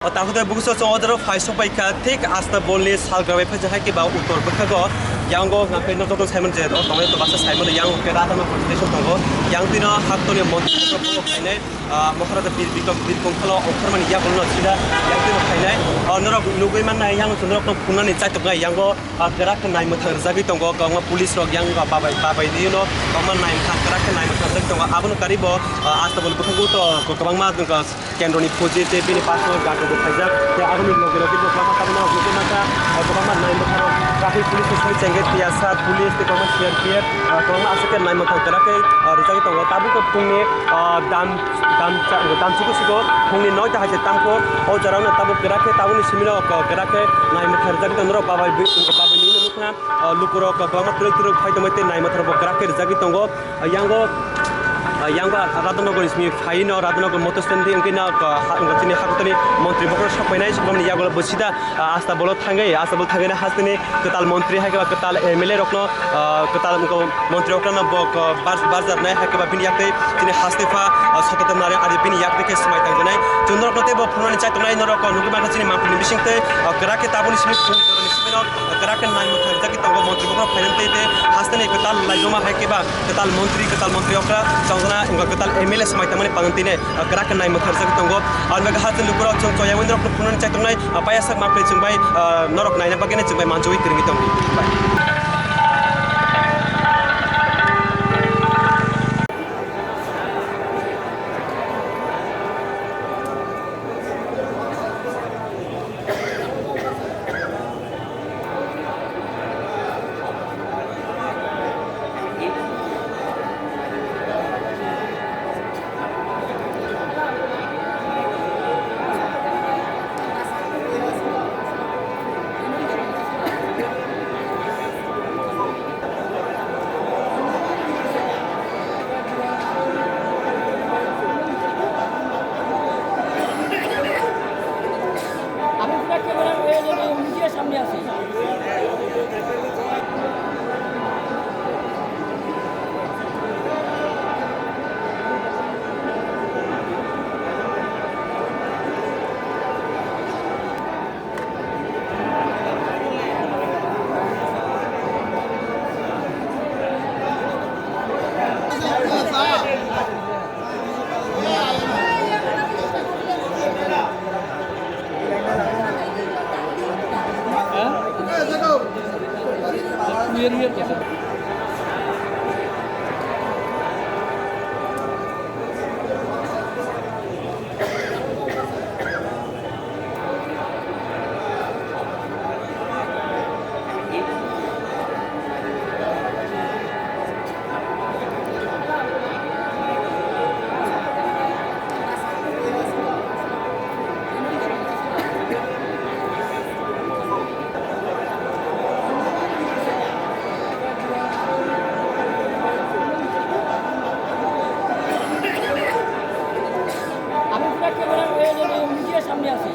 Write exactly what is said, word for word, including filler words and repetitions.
O takhuk de bukuso chwng o jora phai sok pai kha, thik Astabolni salgra bai phai hai khe ba uttor bwkhago, yango hwnkhe no joto saimano je o tongnai to basa saimano yang hwnkhe Radhanagar police station tongo, yang twino haktoni montri khainai, ah, Maharaja Bir Bikram Bir Bongkhalo ongkhormani yagulo sida yang twino khainai, o norok nugwi mannai yang norok no phunani chaitoknai yango, ah, kwrak khe nai mwthang rwjagwi tongo, kwbangma police rok yang ba-, babai, babai nino kwbangma nai mwthang kwrak khe nai mwthang rwjagwi tongo, abono karibo, ah, Astabol bwkhago to kwbangma Kendroni phoji tei bini pastor gato bo khaijak. Tei aboni loge loge bo kwbangma tabukno nugwi mankha, ah, kwbangma nai mwthang rok traffic police ni soi chengkhe T S R police tei kwbangma C R P F, ah, kwbangma aswk khe nai mwthang kwrak khe, ah, rwjagwi tongo. Tabuk phungni, ah, dam, dam cha-, dam chuku chuku phungni noita hai se tamkho o jorano tabuk kwrak khe tabukni simino kwrak khe nai mwthang rwjagwi tongo. Norok babai bwi, babai nini nukha, ah, lukurok kwbangma twrwk twrwk phai tongwi tei nai mwthang rok bo kwrak khe rwjagwi tongo. Yango, yango Radhanagar ni simi phaino Radhanagar motor stand di wngkhe no, ha, wngkha chini hakutani montri bokhorok sok painai, sok phaimani yagulo bo sida, ah, Astabolo thangwi, Astabolo thangwi hasteni kwtal montri hai khe ba kwtal M L A rokno, ah, kwtal wngkha montri rokno bo, ah, bar-, barjak nai hai khe ba bini yak tei chini haste pha, ah, Sotodem Narayan Arya bini yak tei khe swmai tangjanai. Chwng norokno tei bo phunani chai tongnai norok nugwi mankha chini mampli ni bising tei, ah, kwrak khe tabukni simi phunukjorani simi no, ah, kwrak khe nai mwthang rwjagwi tongo montri bokhorok phainani tei tei hasteni kwtal laijoma hai khe ba kwtal montri, kwtal montri okra chongjana wngkha kwtal M L A swmai tangmani panwng tine, ah, kwrak khe nai mwthang rwjagwi tongo. Ang bagwi hasteni lukurok chwng choyangwi norokno phunuknani chai tongnai, ah, payasak mampli chwng bai, ah, norok naina bagwi chwng bai manjogwi kwrwngwi tongo. Bye. আমি পুরা ক্যামেরার ওই যে মিডিয়ার সামনে আছি। আমি পুরা ক্যামেরার ওই যে মিডিয়ার সামনে আছি।